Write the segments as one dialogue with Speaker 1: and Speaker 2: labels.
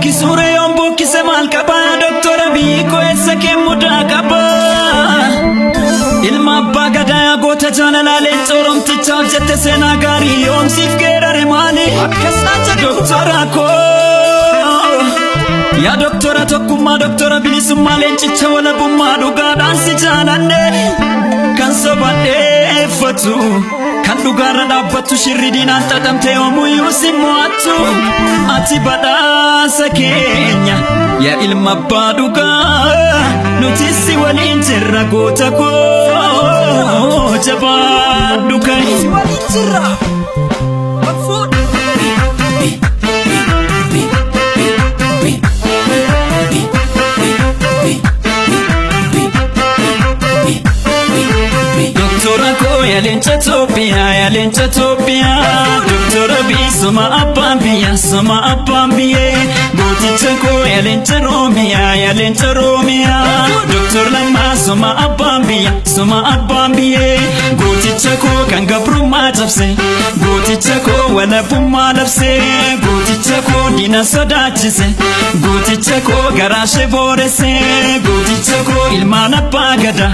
Speaker 1: Bukkisuure yoon bukkise maal qaba Doktora biyyi koo eessa kee mudaa qaba Ilma abbaa gadaa goota jaalalaa leenca oromtichaaf jette seenaa gaarii yoomsiif geerare maali Doktora koo yaa doktora tokkummaa doktora bilisummaa leencicha walabummaa dhugaadhaan si jaalanne kan sobadheeffatu kan dhugaarra dhaabbattu shirri diinaan xaxamte yoomuyyuu si mo'attu ati badhaasa keenya yaa ilma abbaa dhugaa nuti si waliin jirra goota koo jabaadhu ka'i.
Speaker 2: Si waliin jirra.
Speaker 1: Doktora koo yaa leenca Itoophiyaa yaa leenca Itoophiyaa Doktora biyyi soma abbaan biyya soma abbaan biyyee Gooticha koo yaa leenca Oromiyaa yaa leenca Oromiyaa Doktor Lammaa soma abbaan biyya soma abbaan biyyee Gooticha koo kan gabrummaa cabse Gooticha koo walabummaa labse Gooticha koo diina sodaachise Gooticha koo garaashee booresse Gooticha koo ilmaan abbaa gadaa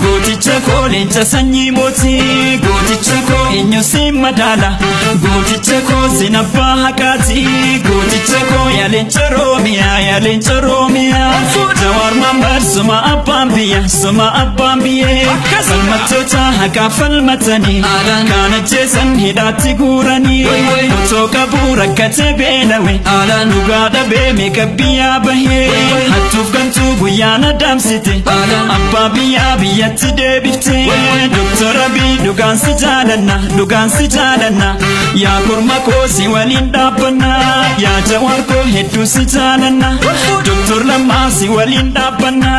Speaker 1: Gooticha koo leenca sanyii mootii Gooticha koo eenyu si madaala Gooticha koo sin abbaa haqaati Gooticha koo yaa leenca Oromiyaa yaa leenca Oromiyaa Jawaar Mohammad soma abbaan biyya soma abbaan biyyee Falmattoota haqaa falmatanii kaan ajjeesan hidhaatti guuranii Otoo qabuu rakkatee beelawe dhugaa dhabee meeqa biyyaa bahee Hattuuf gantuu guyyaan adamsite abbaa biyyaa biyyatti deebifte Doktora Abiy dhugaan si jaalanna dhugaan si jaalanna yaa korma koo si waliin dhaabbanna yaa Jawaar koo hedduu si jaalanna Doktor Lammaa si waliin dhaabbanna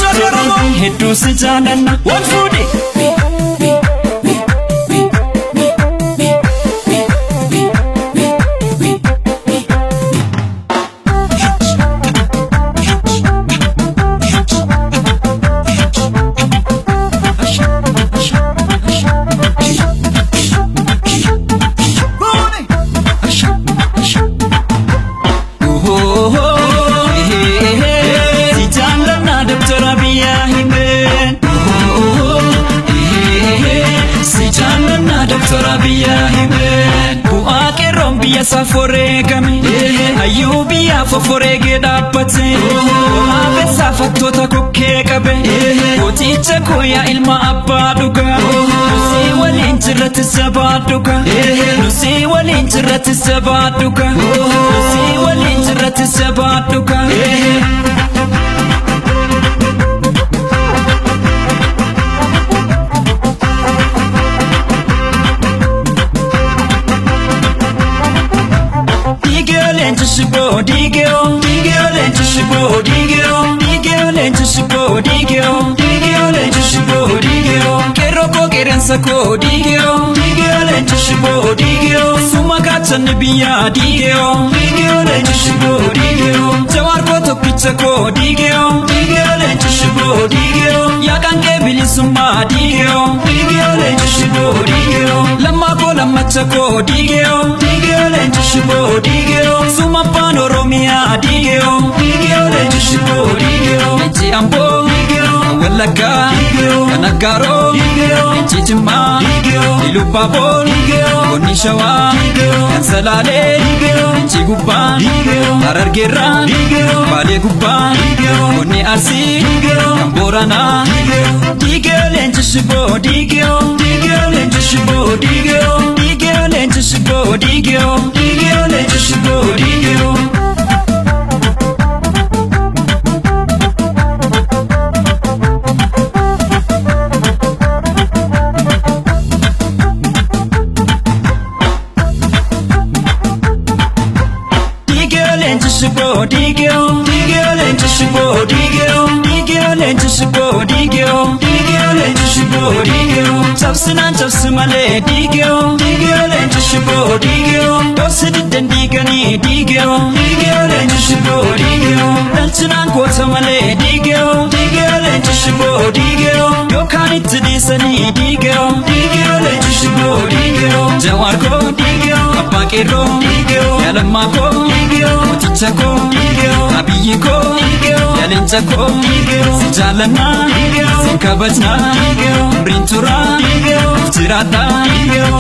Speaker 1: Doktor Abiy hedduu si jaalanna wal fuudhe. Si jaallanna Doktora Abiy Ahmed Si jaallanna Doktora Abiy Ahmed Bu'aa qeerroon biyya isaaf wareegame hayyuu biyyaaf of wareegee dhaabbate waraabessaaf hattoota kokkee qabe gooticha koo yaa ilma abbaa dhugaa nusii waliin jirrattis jabaa dhugaa nusii waliin jirrattis jabaa dhugaa nusii waliin jirrattis jabaa dhugaa. Digeo leenca shiboo digeo digeo leenca shiboo digeo digeo leenca shiboo digeo digeo leenca shiboo digeo qeerroo koo qeerransa koo digeo digeo leenca shiboo digeo suma gaachanni biyyaa digeo digeo leenca shiboo digeo Jawaar koo tokkicha koo digeo digeo leenca shiboo digeo yaa qaanqee bilisummaa digeo digeo leenca shiboo digeo Lammaa koo lammacha koo digeo digeo leenca shiboo digeo suma abbaan Oromiyaa digeo digeo leenca shiboo digeo leenci Amboo digeo kan Wallaggaa digeo kan Aggaaroo digeo leenci Jimmaa digeo Ilubbaaboo digeo Godina Shawaa digeo kan Salaalee digeo leenci Gubbaa digeo Harargeerraa digeo Baalee Gubbaa digeo Godina Arsii digeo kan Booranaa digeo digeo leenca shiboo digeo digeo leenca shiboo digeo digeo leenca shiboo digeo digeo leenca shiboo digeo. Digeo leenca shiboo digeo digeo leenca shiboo digeo digeo leenca shiboo digeo digeo leenca shiboo digeo cabsinaan cabsi malee digeo digeo leenca shiboo digeo dhoorsi diddan diiganii digeo digeo leenca shiboo digeo dhalchinaan goota malee digeo digeo leenca shiboo digeo yookaan itti dhiisanii digeo digeo leenca shiboo digeo Jawaar koo digeo abbaa Qeerroo, yaa Lammaa koo, mooticha koo, Abiyyi koo, yaa leenca koo, si jaallannaa, sin kabajnaa, umriin turaa, jiraadhaa,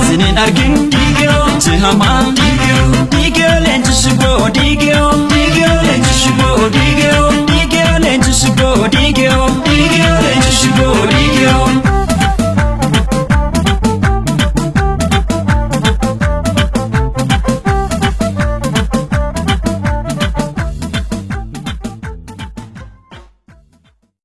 Speaker 1: siniin argin, ijji hamaa. Diigee leenci shiboo, diigee, diigee leenci shiboo, diigee, diigee leenci shiboo, diigee, diigee leenci shiboo.